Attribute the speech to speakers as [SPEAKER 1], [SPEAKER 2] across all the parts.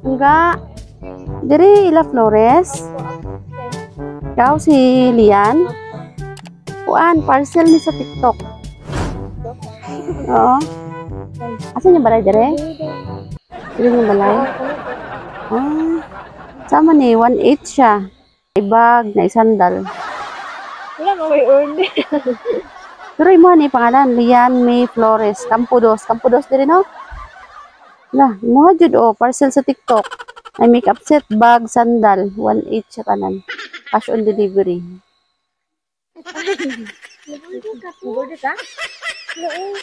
[SPEAKER 1] Nga. Diri ila Flores. Ikaw si Lian? Kuan, parcel ni sa TikTok. Oo. Asa niya balay dire? Dire niya balay? Ah. Sama ni 1.8 siya. Ibag na isandal.
[SPEAKER 2] Wala mo may order.
[SPEAKER 1] Pero imo ni pangalan Lian May Flores, Campo Dos. Campo Dos diri, no? Lah, imo jud oh, parcel sa TikTok. Ay, makeup set, bag, sandal, 1.8 siya tanan. Cash on delivery.
[SPEAKER 2] Order ka? Oo.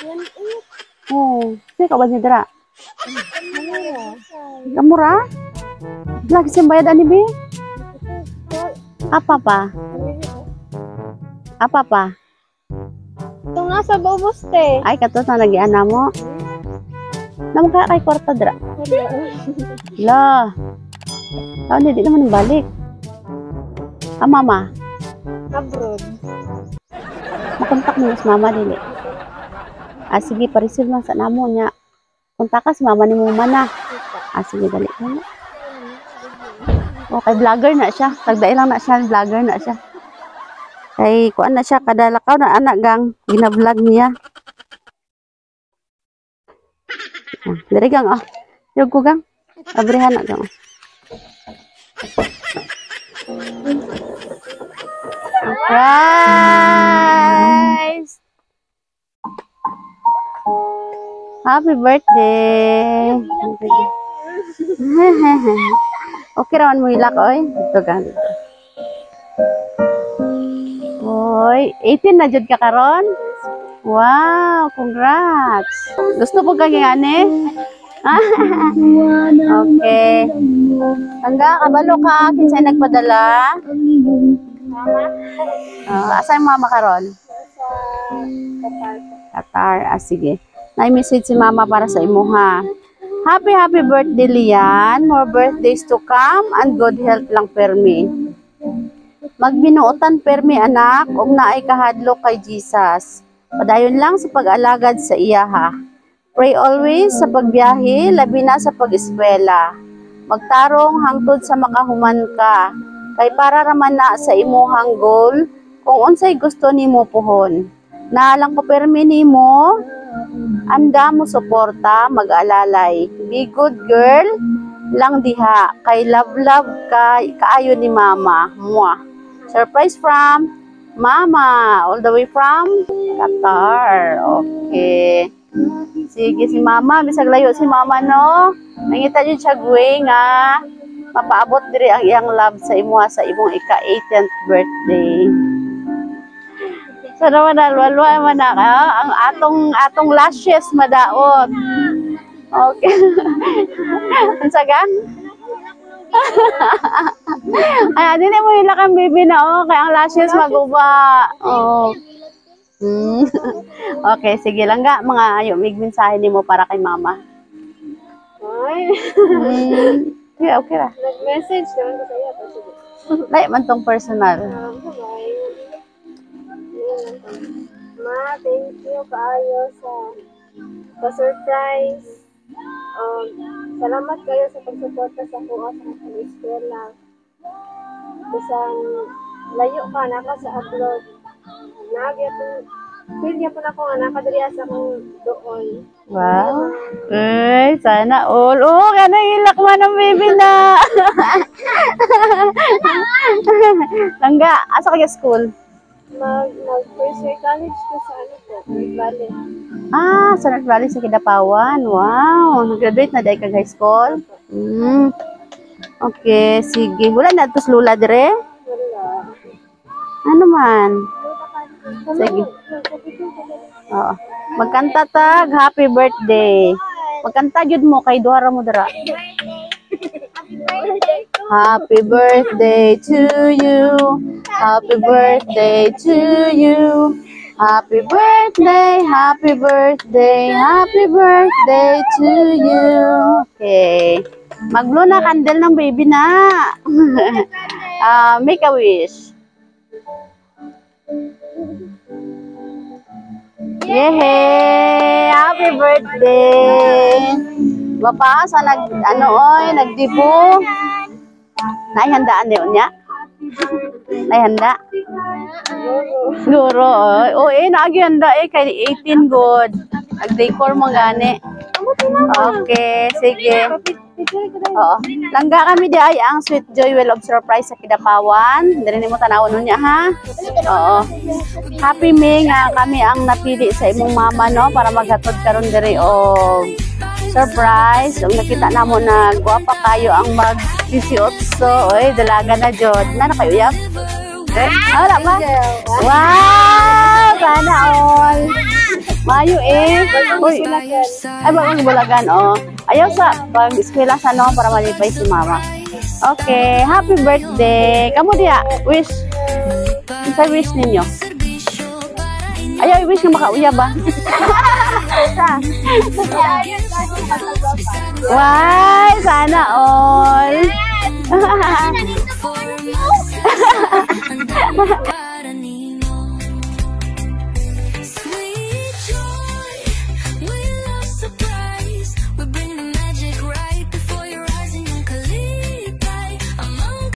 [SPEAKER 2] 1.8.
[SPEAKER 1] Oh, sige ka ba niya dira?
[SPEAKER 2] Mura.
[SPEAKER 1] Kamura? Lagi siyang bayad ani be? Apa pa? Apa pa?
[SPEAKER 2] Itong nasa Bobos te.
[SPEAKER 1] Ay, kato na nagiana mo. Naman kaya kay kwarta dira. La. Taon di naman balik. Ah, mama.
[SPEAKER 2] Abroad.
[SPEAKER 1] Makontak mo sa mama dili. Ah, sige, pa-receive lang sa namo niya. Kontak ka sa mama ni mo mana. Ah, sige, dali. Okay, vlogger na siya. Tagdai lang na siya, vlogger na siya. Kay kuan na siya kada lakaw na anak gang gina-vlog niya. Ah, diri gang ah. Yog ko gang. Abrihan na gang. Surprise! Happy birthday! Okay rawan mo hilak oy. Dito gang. Oy, 18 na jud ka karon? Wow, congrats. Gusto ko kang ngani? Okay. Tangga, kabalo ka kinsay nagpadala?
[SPEAKER 2] Mama?
[SPEAKER 1] Asa yung mama karon?
[SPEAKER 2] Sa Qatar.
[SPEAKER 1] Qatar. Ah, sige. Na-message si mama para sa imuha. Happy, happy birthday, Lian. More birthdays to come and good health lang permi. Magbinuotan permi, anak, ug naay kahadlok kay Jesus. Padayon lang sa pag-alagad sa iyaha. Pray always sa pagbiyahe, labi na sa pag-eskwela. Magtarong hangtod sa makahuman ka. Kay para raman na sa imuhang goal kung unsay gusto nimo puhon. Naalang ko permi nimo, anda mo suporta, mag-alalay. Be good girl lang diha. Kay love love ka, kaayo ni mama. Mwah. Surprise from mama, all the way from Qatar. Okay. Sige si mama, bisag layo si mama no. Nangita jud siya way nga mapaabot diri ang iyang love sa imuha sa imong ika-18th birthday. So naman na, luwa man na, ang atong lashes madaot. Okay. Unsa gang? Ay, dili mo hilak ang baby na oh, kaya ang lashes maguba. Oh. Okay, sige lang ga, mga ayo mig mensahe nimo para kay mama.
[SPEAKER 2] Ay.
[SPEAKER 1] Okay, okay ra.
[SPEAKER 2] Nag-message naman ko sa iyo. Sige.
[SPEAKER 1] Lahi man tong personal.
[SPEAKER 2] Bye. Ma, thank you kaayo sa pa-surprise. Salamat kayo sa pagsuporta sa kuha sa akong eskwela. Bisan layo ka na ka sa abroad. Nagyapon feel gyapon ako nga nakadiri sa akong doon.
[SPEAKER 1] Wow. Uy, sana all. Oh, kana hilak man ang baby na. Langga, asa ka school?
[SPEAKER 2] Mag first year college ko sa ano po, North Valley.
[SPEAKER 1] Ah, sa North Valley sa Kidapawan. Wow, nag-graduate na dahil kag high school? Okay, sige. Wala na tos lula dire?
[SPEAKER 2] Wala.
[SPEAKER 1] Ano man? Sige. Oo. Magkanta tag, happy birthday. Magkanta gyud mo kay duha ra mo dira. Happy birthday to you. Happy birthday to you. Happy birthday, happy birthday, happy birthday to you. Okay. Mag-blow na candle ng baby na. Make a wish. Yay! Happy birthday! Bapa sa nag ano oy, nagdibo. Naihandaan niyo niya? Naihanda? Siguro, oy. Oh, eh, naagihanda eh kay 18 good. Nag-decor mo gani. Okay, sige. Oo. Langga kami di ay ang Sweet Joy Well of Surprise sa Kidapawan. Diri nimo tanawon niya ha. Oo. Happy me nga kami ang napili sa imong mama, no, para maghatod karon diri og surprise. Ug nakita namo na gwapa kayo ang mag 18. Oy, dalaga na jud. Na na kayo uyab? Eh, wala pa? Wow! Sana all. Mayo eh. Uy, ay, bagong bulagan, oh. Ayaw sa pag eskwela sa no para malipay si mama. Okay, happy birthday. Kamo diya, wish. Sa wish ninyo. Ayaw, i-wish nga makauyab ba? Why? Sana all.